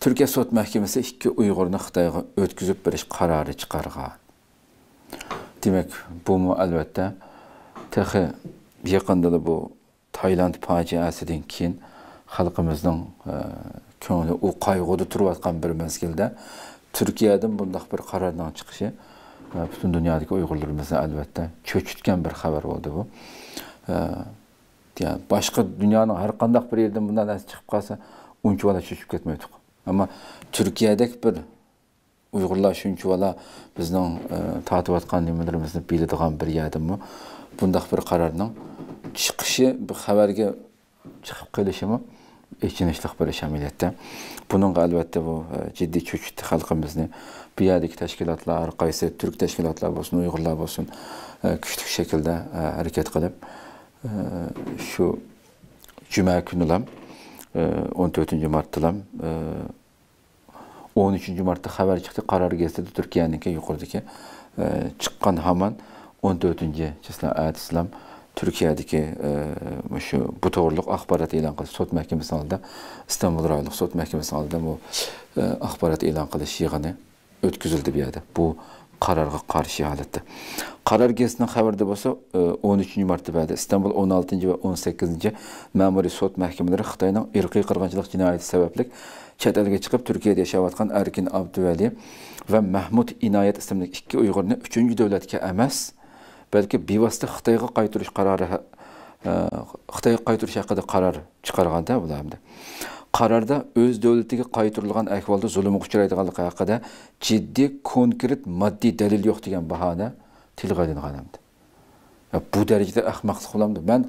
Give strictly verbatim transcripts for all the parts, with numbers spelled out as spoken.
تۈركىيە سوت مەھكىمىسى ئىككى ئۇيغۇرنى خىتايغا ئۆتكۈزۈپ بېرىش قارارى چىقارغان. دېمەك، بۇمۇ ئەلۋەتتە تېخى يېقىندىلا بۇ تايلاند پاجىئەسىدىن كېيىن خەلقىمىزنىڭ، ئە، كۆڭلى ئۇ قايغۇدا تۇرۇۋاتقان بىر مەزگىلدە تۈركىيەدىن بۇنداق بىر قارارنىڭ چىقىشى، ئە، پۈتۈن دۇنيادىكى ئۇيغۇرلىرىمىزنى ئەلۋەتتە چۆچۈتكەن بىر خەۋەر بولدى بۇ. ئە، يا، باشقا دۇنيانىڭ ھەر قانداق بىر يېرىدىن بۇنداق نەرسە چىقىپ قالسا، ئۇنچىۋالا چۆچۈپ كەتمەيتتۇق. ئەمما تۈركىيەدەك بىر ئۇيغۇرلار شۇنچىۋالا بىزنىڭ، ئە، تارتىۋاتقان نېمىلىرىمىزنى بىلىدىغان بىر يەردىمۇ بۇنداق بىر قارارنىڭ چىقىشى، بىر خەۋەرگە چىقىپ قېلىشىمۇ ئېچىنىشلىق بىر ئىش ئەمەلىيەتتە. بۇنىڭغا ئەلۋەتتە بۇ، ئە، جىددىي چۆچۈتتى خەلقىمىزنى. بۇ يەردىكى تەشكىلاتلار، ھەر قايسى تۈرك تەشكىلاتلار بولسۇن، ئۇيغۇرلار بولسۇن، ئە، كۈچلۈك شەكىلدە، ئە، ھەرىكەت قىلىپ، ئە، شۇ جۈمە كۈنىلام، ئە، ئون تۆتىنچى مارتتىلام، ئە، ئون ئۈچىنچى مارتتا خەۋەر چىقتى، قارار گېزىتىدە تۈركىيەنىڭكى يۇقىرىدىكى، ئە، چىققان ھامان ئون تۆتىنچى چىسلا ئەتىسىلام تۈركىيەدىكى، ئە، مۇشۇ بۇ توغرۇلۇق ئاخبارات ئېلان قىلىش سوت مەھكىمىسىنىڭ ئالدىدا، ئىستانبۇل رايونلۇق سوت مەھكىمىسىنىڭ ئالدىدا بۇ، ئە، ئاخبارات ئېلان قىلىش يىغىنى ئۆتكۈزۈلدى بۇ يەردە. بۇ قارارغا قارشى ھالەتتە. قارار گېزىتىنىڭ خەۋىرىدە بولسا، ئون ئۈچىنچى مارتتا بەردى. ئىستانبۇل ئون ئالتىنچى ۋە ئون سەككىزىنچى مەمۇرىي سوت مەھكىمىلىرى خىتاينىڭ ئىرقىي قىرغىنچىلىق جىنايىتى سەۋەبلىك چەت ئەلگە چىقىپ، تۈركىيەدە ياشاۋاتقان ئەركىن ئابدۇۋەلى ۋە مەھمۇد ئىنايەت ئىسىملىك ئىككى ئۇيغۇرنى ئۈچىنچى دۆلەتكە ئەمەس، بەلكى بىۋاسىتە خىتايغا قايتۇرۇش قارارى، ئە، خىتايغا قايتۇرۇش ھەققىدە قارار چىقارغاندا، بۇلار ئەمدى قاراردا ئۆز دۆلىتىگە قايتۇرۇلغان ئەھۋالدا زۇلۇمغا ئۇچرايدىغانلىقى ھەققىدە جىددىي كونكرېت ماددىي دەلىل يوق دېگەن باھانە تىلغا ئېلىنغان ئەمدى. يا، بۇ دەرىجىدە ئەخمەقلىق بولامدۇ؟ مەن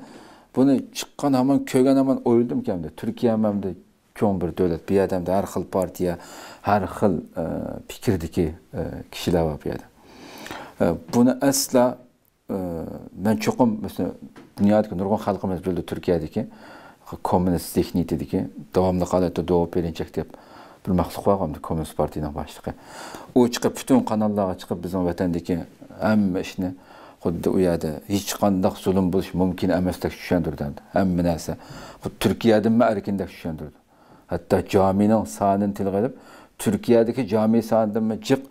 بۇنى چىققان ھامان، كۆرگەن ھامان ئويلىدىمكى، ئەمدى تۈركىيە ئەمدى چوڭ بىر دۆلەت، بۇ يەردە ئەمدى ھەر خىل پارتىيە، ھەر خىل، ئە، پىكىردىكى، ئە، كىشىلەر بار بۇ يەردە. ئە، بۇنى ئەسلا، ئە، مەن چوقۇم، مەسىلەن، دۇنيادىكى نۇرغۇن خەلقىمىز بىلىدۇ، تۈركىيەدىكى كوممۇنىست زېھنىيىتىدىكى داۋاملىق ھالەتتە دوۋا پېرىنچەك دەپ بىر مەخلۇق بار، ئەمدى كوممۇنىست پارتىيىنىڭ باشلىقى. ئۇ چىقىپ، پۈتۈن قاناللارغا چىقىپ، بىزنىڭ ۋەتەندىكى ھەممە ئىشنى خۇددى ئۇ يەردە ھېچقانداق زۇلۇم بولۇشى مۇمكىن ئەمەستەك چۈشەندۈردى ئەمدى. ھەممە نەرسە خۇددى تۈركىيەدىنمۇ ئەركىندەك چۈشەندۈردى. ھەتتا جامىنىڭ سانىنى تىلغا ئېلىپ، تۈركىيەدىكى جامى سانىدىنمۇ جىق،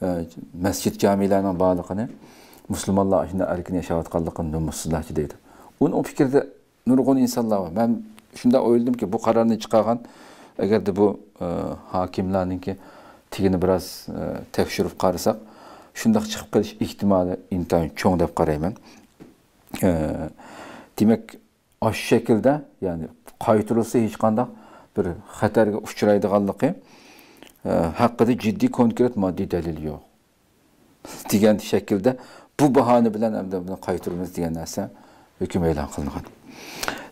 ئە، مەسچىت جامىلەرنىڭ بارلىقىنى، مۇسۇلمانلار ئاشۇنداق ئەركىن ياشاۋاتقانلىقىنى نومۇسسىزلارچە دەيدۇ. ئۇنىڭ پىكرىدە نۇرغۇن ئىنسانلار بار. مەن شۇنداق ئويلىدىمكى، بۇ قارارنى چىقارغان، ئەگەردە بۇ، ئە، ھاكىملارنىڭكى تېگىنى بىراز، ئە، تەكشۈرۈپ قارىساق، شۇنداق چىقىپ قېلىش ئېھتىمالى ئىنتايىن چوڭ دەپ قارايمەن. ئە، دېمەك، ئاشۇ شەكىلدە، يەنى قايتۇرۇلسا ھېچقانداق بىر خەتەرگە ئۇچرايدىغانلىقى، ئە، ھەققىدە جىددىي كونكرېت ماددىي دەلىل يوق دېگەن شەكىلدە، بۇ باھانە بىلەن ئەمدى بۇنى قايتۇرىمىز دېگەن نەرسە ھۆكۈم ئېلان قىلىنغان.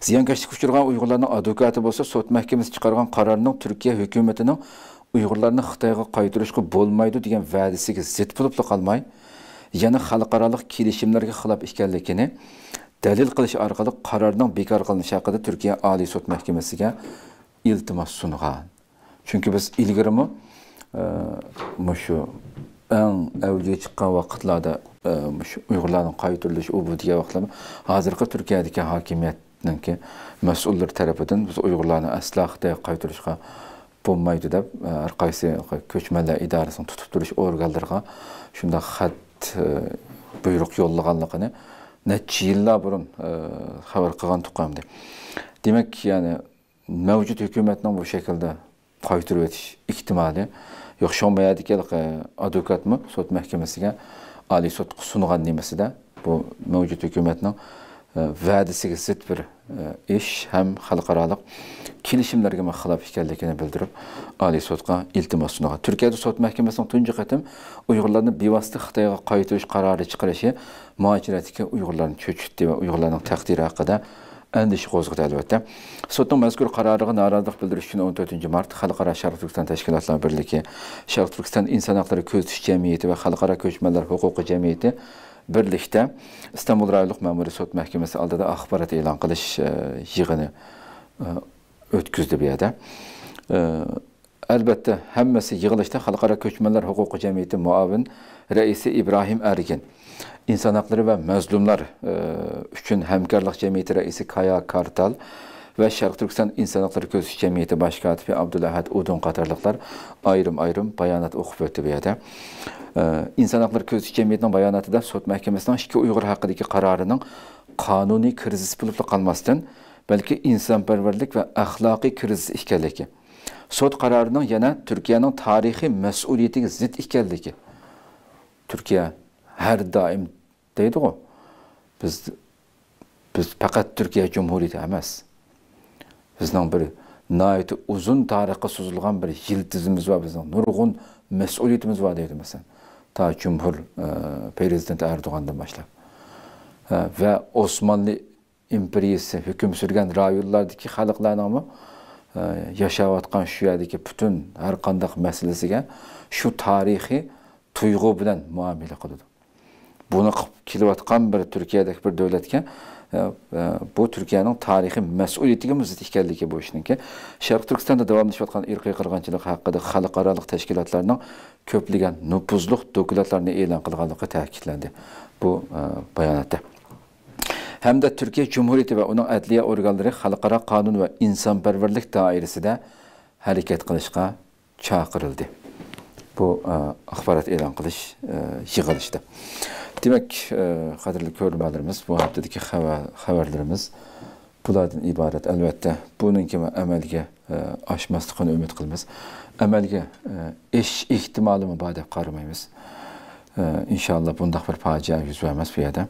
زىيانكەشلىككە ئۇچرىغان ئۇيغۇرلارنىڭ ئادۋوكاتى بولسا سوت مەھكىمىسى چىقارغان قارارنىڭ تۈركىيە ھۆكۈمىتىنىڭ ئۇيغۇرلارنى خىتايغا قايتۇرۇشقا بولمايدۇ دېگەن ۋەدىسىگە زىت بولۇپلا قالماي، يەنە خەلقئارالىق كېلىشىملەرگە خىلاپ ئىكەنلىكىنى دەلىل قىلىش ئارقىلىق قارارنىڭ بىكار قىلىنىشى ھەققىدە تۈركىيە ئالىي سوت مەھكىمىسىگە ئىلتىماس سۇنغان. چۈنكى بىز ئىلگىرىمۇ، ئە، مۇشۇ ئەڭ ئەۋجىگە چىققان ۋاقىتلاردا، ئە، مۇشۇ ئۇيغۇرلارنىڭ قايتۇرۇلۇشى، ئۇ بۇ دېگەن ۋاقىتلاردا ھازىرقى تۈركىيەدىكى ھاكىمىيەتنىڭكى مەسئۇللىرى تەرىپىدىن بىز ئۇيغۇرلارنى ئەسلا خىتايغا قايتۇرۇشقا بولمايدۇ دەپ، ئە، ھەر قايسى كۆچمەنلەر ئىدارىسىنىڭ تۇتۇپ تۇرۇش ئورگانلىرىغا شۇنداق خەت، ئە، بۇيرۇق يوللىغانلىقىنى نەچچە يىللار بۇرۇن، ئە، خەۋەر قىلغان تۇقۇمدى. دېمەك، يەنى مەۋجۇت ھۆكۈمەتنىڭ بۇ شەكىلدە قايتۇرۇۋېتىش ئېھتىمالى يوق. شۇڭا بۇ يەردىكى ھېلىقى ئادۋوكاتمۇ سوت مەھكىمىسىگە، ئالىي سوتقا سۇنغان نېمىسىدە، بۇ مەۋجۇت ھۆكۈمەتنىڭ، ئە، ۋەدىسىگە زىت بىر، ئە، ئىش ھەم خەلقئارالىق كېلىشىملەرگىمۇ خىلاپ ئىكەنلىكىنى بىلدۈرۈپ، ئالىي سوتقا ئىلتىماس سۇنغان. تۈركىيەدە سوت مەھكىمىسىنىڭ تۇنجى قېتىم ئۇيغۇرلارنى بىۋاسىتە خىتايغا قايتۇرۇش قارارى چىقىرىشى مۇھاجىرەتتىكى ئۇيغۇرلارنى چۆچۈتتى ۋە ئۇيغۇرلارنىڭ تەقدىرى ھەققىدە ئەندىشە قوزغىدى، ئەلۋەتتە. سوتنىڭ مەزكۇر قارارىغا نارازىلىق بىلدۈرۈش ئۈچۈن ئون تۆتىنچى مارت خەلقئارا شەرقىي تۈركىستان تەشكىلاتلار بىرلىكى، شەرقىي تۈركىستان ئىنسان ھەقلىرى كۆزىتىش جەمئىيىتى ۋە خەلقئارا كۆچمەنلەر ھوقۇقى جەمئىيىتى بىرلىكتە ئىستانبۇل رايونلۇق مەمۇرىي سوت مەھكىمىسى ئالدىدا ئاخبارات ئېلان قىلىش، ئە، يىغىنى، ئە، ئۆتكۈزدى بۇ يەردە. ئە، ئەلۋەتتە، ھەممىسى يىغىلىشتا خەلقئارا كۆچمەنلەر ھوقۇقى جەمئىيىتى مۇئاۋىن رەئىسى ئىبراھىم ئەرگىن، ئىنسان ھەقلىرى ۋە مەزلۇملار، ئى، ئۈچۈن ھەمكارلىق جەمئىيىتى رەئىسى كايا كارتال ۋە شەرقىي تۈركىستان ئىنسان ھەقلىرى كۆزىتىش جەمئىيىتى باش كاتىپى ئابدۇلئەھەد ئۇدۇن قاتارلىقلار ئايرىم-ئايرىم بايانات ئوقۇپ ئۆتتى بۇ يەردە. ئە، ئىنسان ھەقلىرى كۆزىتىش جەمئىيىتىنىڭ باياناتىدا سوت مەھكىمىسىنىڭ ئىككى ئۇيغۇر ھەققىدىكى قارارىنىڭ قانۇنىي كىرىزىس بولۇپلا قالماستىن، بەلكى ئىنسانپەرۋەرلىك ۋە ئەخلاقىي كىرىزىس ئىكەنلىكى، سوت قارارىنىڭ يەنە تۈركىيەنىڭ تارىخىي مەسئۇلىيىتىگە زىت ئىكەنلىكى. تۈركىيە ھەر دائىم دەيدىغۇ، بىز، بىز پەقەت تۈركىيە جۇمھۇرىيىتى ئەمەس. بىزنىڭ بىر ناھايىتى ئۇزۇن تارىخقا سوزۇلغان بىر يىلتىزىمىز بار، بىزنىڭ نۇرغۇن مەسئۇلىيىتىمىز بار دەيدۇ، مەسىلەن. تا جۇمھۇر، ئە، پىرېزىدېنت ئەردوغاندىن باشلاپ. ئە، ۋە ئوسمانلى ئىمپېرىيىسى ھۆكۈم سۈرگەن رايونلاردىكى خەلقلەرنىڭمۇ، ئە، ياشاۋاتقان شۇ يەردىكى پۈتۈن ھەر قانداق مەسىلىسىگە شۇ تارىخىي تۇيغۇ بىلەن مۇئامىلە قىلىدۇ. بۇنى قىلىپ كېلىۋاتقان بىر تۈركىيەدەك بىر دۆلەتكە، ئە، ئە، بۇ تۈركىيەنىڭ تارىخىي مەسئۇلىيىتىگىمۇ زىت ئىكەنلىكى بۇ ئىشنىڭكى. شەرقىي تۈركىستاندا داۋاملىشىۋاتقان ئىرقىي قىرغىنچىلىق ھەققىدە خەلقئارالىق تەشكىلاتلارنىڭ كۆپلىگەن نوپۇزلۇق دوكلاتلارنى ئېلان قىلغانلىقى تەكىتلەندى. بۇ، ئە، باياناتتا. ھەمدە تۈركىيە جۇمھۇرىيىتى ۋە ئۇنىڭ ئەدلىيە ئورگانلىرى خەلقئارا قانۇن ۋە ئىنسانپەرۋەرلىك دائىرىسىدە ھەرىكەت قىلىشقا چاقىرىلدى. بۇ، ئە، ئاخبارات ئېلان قىلىش، ئە، يىغىلىشىدا. دېمەك، ئە، قەدىرلىك كۆرۈرمەنلىرىمىز، بۇ ھەپتىدىكى خەۋەر، خەۋەرلىرىمىز بۇلاردىن ئىبارەت. ئەلۋەتتە، بۇنىڭكى ئەمەلگە، ئە، ئاشماسلىقىنى ئۈمىد قىلىمىز. ئەمەلگە، ئە، ئېشىش ئېھتىمالىمۇ بار دەپ قارىمايمىز. ئە، ئىنشاللا بۇنداق بىر پاجىئە يۈز بەرمەس بۇ يەردە.